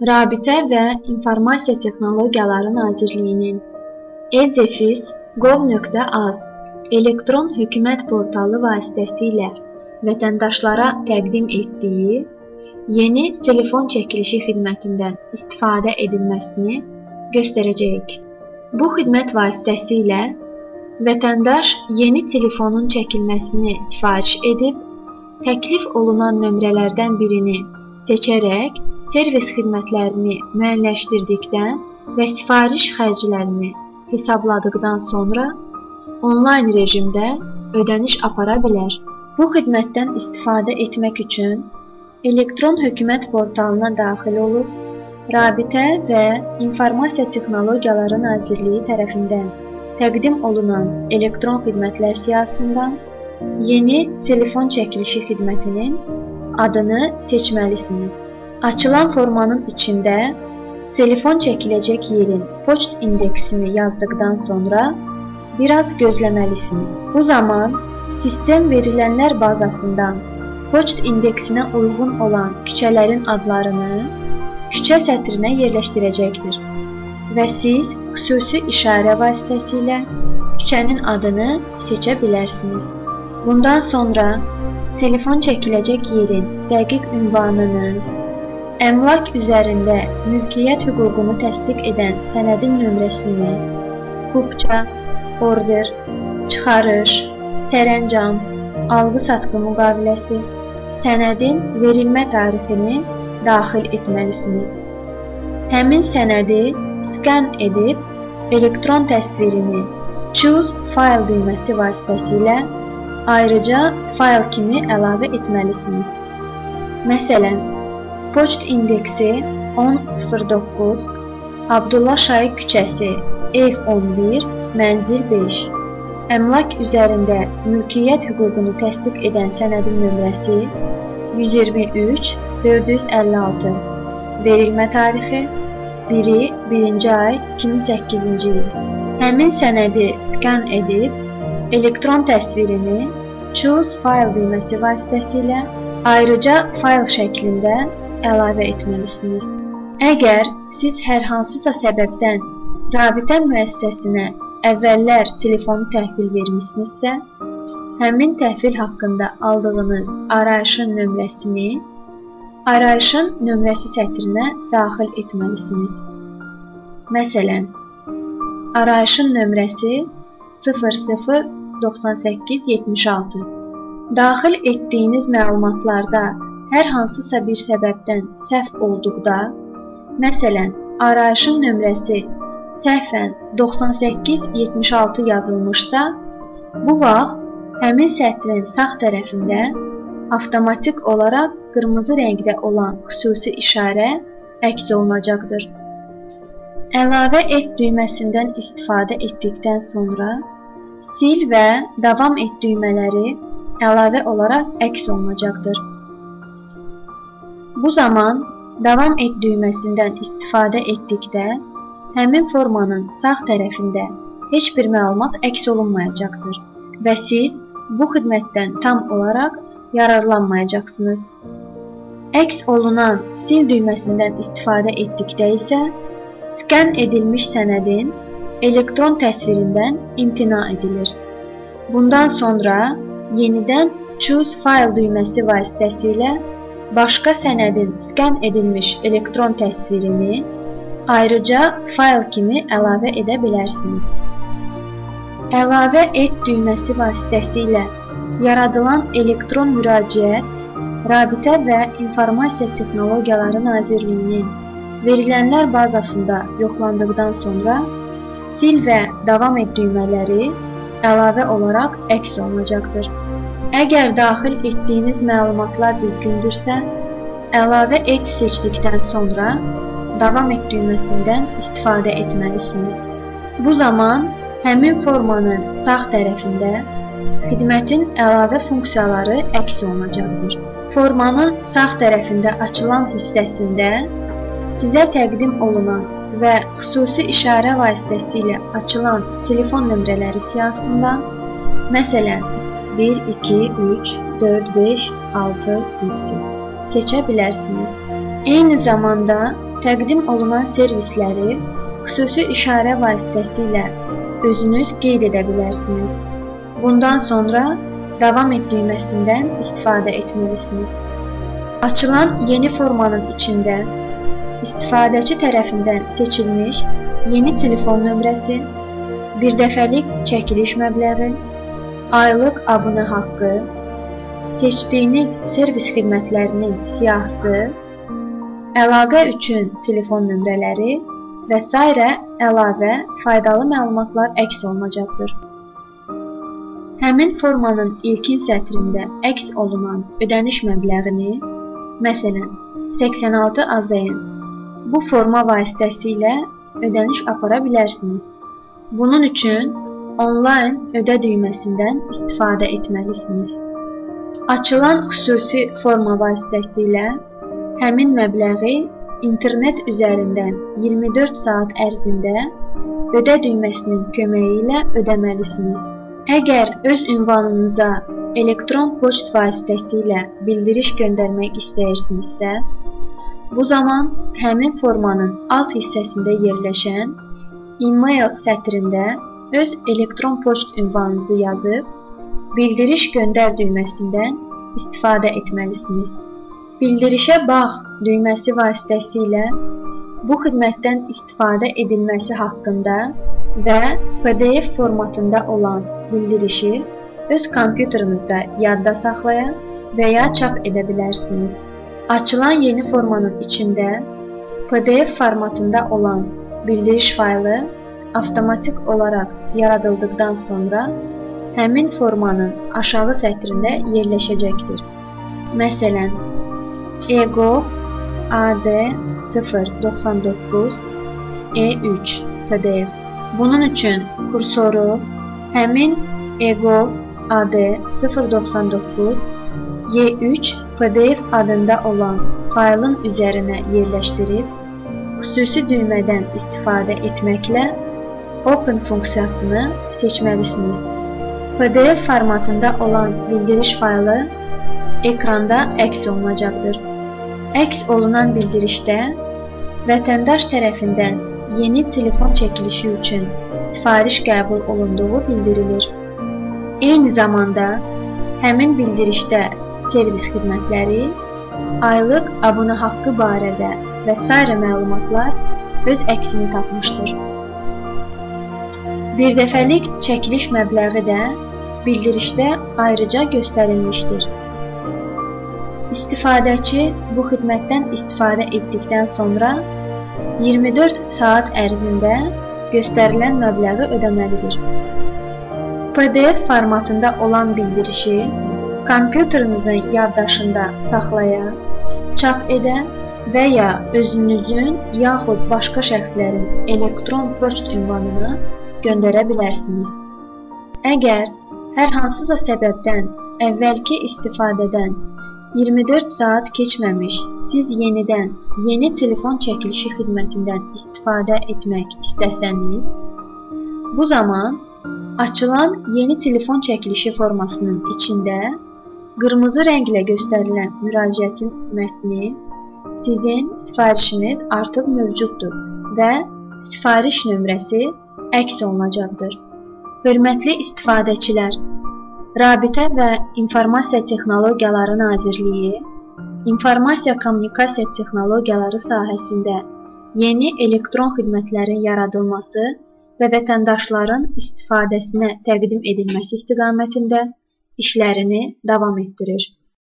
Rabitə və İnformasiya Texnologiyaları Nazirliyinin e-gov.az elektron hökumət portalı vasitəsilə vətəndaşlara təqdim etdiyi yeni telefon çəkilişi xidmətindən istifadə edilməsini göstərəcəyik. Bu xidmət vasitəsilə vətəndaş yeni telefonun çəkilməsini sifariş edib, təklif olunan nömrələrdən birini seçərək servis xidmətlərini müəyyənləşdirdikdən və sifariş xərclərini hesabladıqdan sonra onlayn rejimdə ödəniş apara bilər. Bu xidmətdən istifadə etmək üçün elektron hökumət portalına daxil olub, Rabitə və İnformasiya Texnologiyaları Nazirliyi tərəfindən təqdim olunan elektron xidmətlər siyahısından yeni telefon çəkilişi xidmətinin adını seçməlisiniz. Açılan formanın içində telefon çəkiləcək yerin poçt indeksini yazdıqdan sonra biraz gözləməlisiniz. Bu zaman sistem verilənlər bazasından poçt indeksinə uyğun olan küçələrin adlarını küçə sətrinə yerləşdirəcəkdir və siz xüsusi işarə vasitəsilə küçənin adını seçə bilərsiniz. Bundan sonra telefon çəkiləcək yerin dəqiq ünvanını, əmlak üzərində mülkiyyət hüququnu təsdiq edən sənədin nömrəsini, kupça, order, çıxarış, sərəncam, alqı-satqı müqaviləsi, sənədin verilmə tarixini daxil etməlisiniz. Həmin sənədi skan edib elektron təsvirini Choose File düyməsi vasitəsilə ayrıca fayl kimi əlavə etməlisiniz. Məsələn, poçt indeksi 1009, Abdullah Şaiq küçəsi, ev 11, mənzil 5. Əmlak üzərində mülkiyyət hüququnu təsdiq edən sənədin nömrəsi 123 456. Verilmə tarixi 1-1-ci ay 2008-ci il. Həmin sənədi skan edib elektron təsvirini Choose File düyməsi vasitəsilə ayrıca fayl şəklində əlavə etməlisiniz. Əgər siz hər hansısa səbəbdən rabitə müəssisəsinə əvvəllər telefonu təhvil vermisinizsə, həmin təhvil haqqında aldığınız arayışın nömrəsini arayışın nömrəsi sətrinə daxil etməlisiniz. Məsələn, arayışın nömrəsi 009876. Daxil etdiyiniz məlumatlarda hər hansısa bir səbəbdən səhv olduqda, məsələn, arayışın nömrəsi səhvən 9876 yazılmışsa, bu vaxt həmin sətrin sağ tərəfində avtomatik olaraq qırmızı rəngdə olan xüsusi işarə əks olunacaqdır. Əlavə et düyməsindən istifadə etdikdən sonra sil və davam et düymələri əlavə olaraq əks olunacaqdır. Bu zaman davam et düyməsindən istifadə etdikdə həmin formanın sağ tərəfində heç bir məlumat əks olunmayacaqdır və siz bu xidmətdən tam olaraq yararlanmayacaqsınız. Əks olunan sil düyməsindən istifadə etdikdə isə skan edilmiş sənədin elektron təsvirindən imtina edilir. Bundan sonra yenidən Choose File düyməsi vasitəsilə başqa sənədin skan edilmiş elektron təsvirini ayrıca fayl kimi əlavə edə bilərsiniz. Əlavə et düyməsi vasitəsilə yaradılan elektron müraciət Rabitə və İnformasiya Texnologiyaları Nazirliyinin verilənlər bazasında yoxlandıqdan sonra sil və davam et düymələri əlavə olaraq əks olunacaqdır. Əgər daxil etdiyiniz məlumatlar düzgündürsə, əlavə et seçdikdən sonra davam et düyməsindən istifadə etməlisiniz. Bu zaman həmin formanın sağ tərəfində xidmətin əlavə funksiyaları əks olunacaqdır. Formanın sağ tərəfində açılan hissəsində sizə təqdim olunan və xüsusi işarə vasitəsilə açılan telefon nömrələri siyahısından, məsələn, 1, 2, 3, 4, 5, 6, 7 seçə bilərsiniz. Eyni zamanda təqdim olunan servisləri xüsusi işarə vasitəsilə özünüz qeyd edə bilərsiniz. Bundan sonra Davam et düyməsindən istifadə etməlisiniz. Açılan yeni formanın içində istifadəçi tərəfindən seçilmiş yeni telefon nömrəsi, birdəfəlik çəkiliş məbləği, aylıq abunə haqqı, seçdiyiniz servis xidmətlərinin siyahısı, əlaqə üçün telefon nömrələri və sairə əlavə faydalı məlumatlar əks olunacaqdır. Həmin formanın ilkin sətrində əks olunan ödəniş məbləğini, məsələn, 86 AZN, bu forma vasitəsilə ödəniş apara bilərsiniz. Bunun üçün onlayn ödə düyməsindən istifadə etməlisiniz. Açılan xüsusi forma vasitəsilə həmin məbləği internet üzərindən 24 saat ərzində ödə düyməsinin köməyi ilə ödəməlisiniz. Əgər öz ünvanınıza elektron poçt vasitəsilə bildiriş göndərmək istəyirsinizsə, bu zaman həmin formanın alt hissəsində yerləşən e-mail sətrində öz elektron poçt ünvanınızı yazıb, bildiriş göndər düyməsindən istifadə etməlisiniz. Bildirişə bax düyməsi vasitəsilə bu xidmətdən istifadə edilməsi haqqında və PDF formatında olan bildirişi öz kompüterinizdə yadda saxlaya və ya çap edə bilərsiniz. Açılan yeni formanın içində PDF formatında olan bildiriş faylı avtomatik olaraq yaradıldıqdan sonra həmin formanın aşağı sətrində yerləşəcəkdir. Məsələn, EGOV AD 099 E3 PDF. Bunun üçün kursoru həmin EGOV AD 099 Y3 PDF adında olan faylın üzərinə yerləşdirib, xüsusi düymədən istifadə etməklə Open funksiyasını seçməlisiniz. PDF formatında olan bildiriş faylı ekranda əks olunacaqdır. Əks olunan bildirişdə vətəndaş tərəfindən yeni telefon çəkilişi üçün sifariş qəbul olunduğu bildirilir. Eyni zamanda həmin bildirişdə servis xidmətləri, aylıq abunə haqqı barədə və sairə məlumatlar öz əksini tapmışdır. Birdəfəlik çəkiliş məbləği də bildirişdə ayrıca göstərilmişdir. İstifadəçi bu xidmətdən istifadə etdikdən sonra 24 saat ərzində göstərilən məbləği ödəməlidir. PDF formatında olan bildirişi kompüterinizin yaddaşında saxlaya, çap edə və ya özünüzün yaxud başqa şəxslərin elektron poçt ünvanına göndərə bilərsiniz. Əgər hər hansısa səbəbdən əvvəlki istifadədən 24 saat keçməmiş siz yenidən yeni telefon çəkilişi xidmətindən istifadə etmək istəsəniz, bu zaman açılan yeni telefon çəkilişi formasının içində qırmızı rənglə göstərilən müraciətin mətni sizin sifarişiniz artıq mövcuddur və sifariş nömrəsi əks olunacaqdır. Hörmətli istifadəçilər, Rabitə və İnformasiya Texnologiyaları Nazirliyi İnformasiya Kommunikasiya Texnologiyaları sahəsində yeni elektron xidmətlərin yaradılması və vətəndaşların istifadəsinə təqdim edilməsi istiqamətində işlərini davam etdirir.